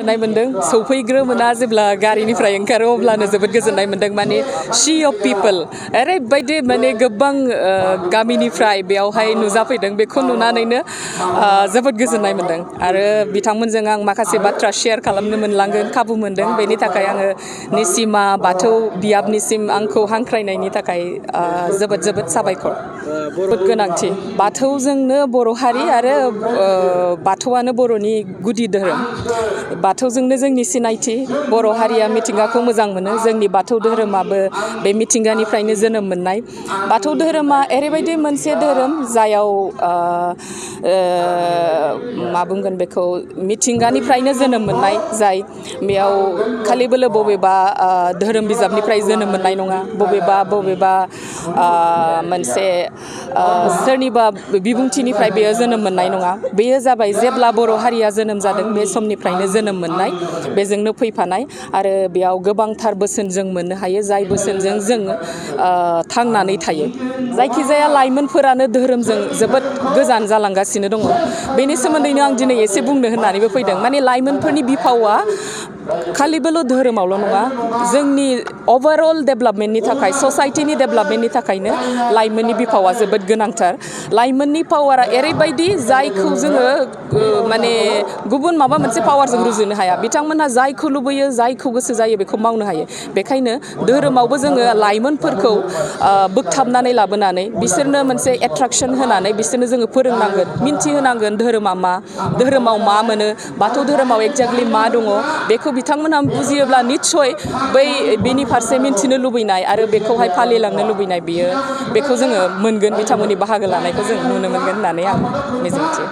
गोजोननाय मोनदों सौफैग्रोमोना जेब्ला गारिनिफ्राय ओंखारो अब्लानो जोबोद गोजोननाय मोनदों माने सी अफ पिपल ओरैबायदि माने गोबां गामिनिफ्राय बेयावहाय नुजाफैदों बेखौ नुनानैनो जोबोद गोजोननाय मोनदों आरो बिथांमोनजों आं माखासे बाथ्रा शेयार खालामनो मोनलांगोन खाबु मोनदों बेनि थाखाय आङो निसिमा बाथौ बियाबनिसिम आंखौ हांख्रायनायनि थाखाय जोबोद जोबोद साबायखर जोबोद गोनांथि बाथौजोंनो बर' हारि आरो बाथौआनो बर'नि गुदि धोरोम बाथौजोंनो जोंनि सिनायथि बर' हारिया मिथिंगाखौ मोजां मोनो जोंनि बाथौ धोरोमाबो बे मिथिंगानिफ्रायनो जोनोम मोननाय बाथौ धोरोमा ओरैबायदि मोनसे धोरोम जायाव मा बुंगोन बेखौ मिथिंगानिफ्रायनो जोनोम मोननाय जाय बेयाव खालिबोलो बबेबा धोरोम बिजाबनिफ्राय जोनोम मोननाय नङा बबेबा मोनसे सोरनिबा बिबुंथिनिफ्राय बेयो जोनोम मोननाय नङा बेयो जाबाय जेब्ला बर' हारिया जोनोम जादों बे समनिफ्रायनो जोनोम मोननाय बेजोंनो फैफानाय आरो बेयाव गोबांथार बोसोन जों मोननो हायो जाय बोसोनजों जों थांनानै थायो जायखिजाया लाइमोनफोरानो धोरोमजों जोबोद गोजान जालांगासिनो दङ बेनि सोमोन्दैनो आं दिनै एसे बुंनो होननानैबो फैदों माने लाइमोनफोरनि बिफावआ खालिबोल' धोरोमावल' नङा जोंनि अभारअल डेभेलपमेन्टनि थाखाय ससाइटिनि डेभेलपमेन्टनि थाखायनो लाइमोननि बिफावा जोबोद गोनांथार लाइमोननि पावारा ओरैबायदि जायखौ जोङो माने गुबुन माबा मोनसे पावारजों रुजुनो हाया बिथांमोनहा जायखौ लुबैयो जायखौ गोसो जायो बेखौ मावनो हायो बेखायनो धोरोमावबो जोङो लाइमोनफोरखौ बोगथाबनानै लाबोनानै बिसोरनो मोनसे एट्राकसन होनानै बिसोरनो जोङो फोरोंनांगोन मिन्थिहोनांगोन धोरोमा मा धोरोमाव मा मोनो बाथौ धोरोमाव एक्जेक्टलि मा दङ बेखौ बिथांमोनहा बुजियोब्ला निस्सय बेनि फारसे मिन्थिनो लुबैनाय आरो बेखौहाय फालिलांनो लुबैनाय बेखौ जोङो मोनगोन बिथांमोननि बाहागो लानायखौ जों नुनो मोनगोन होननानै आं मिजिंथियो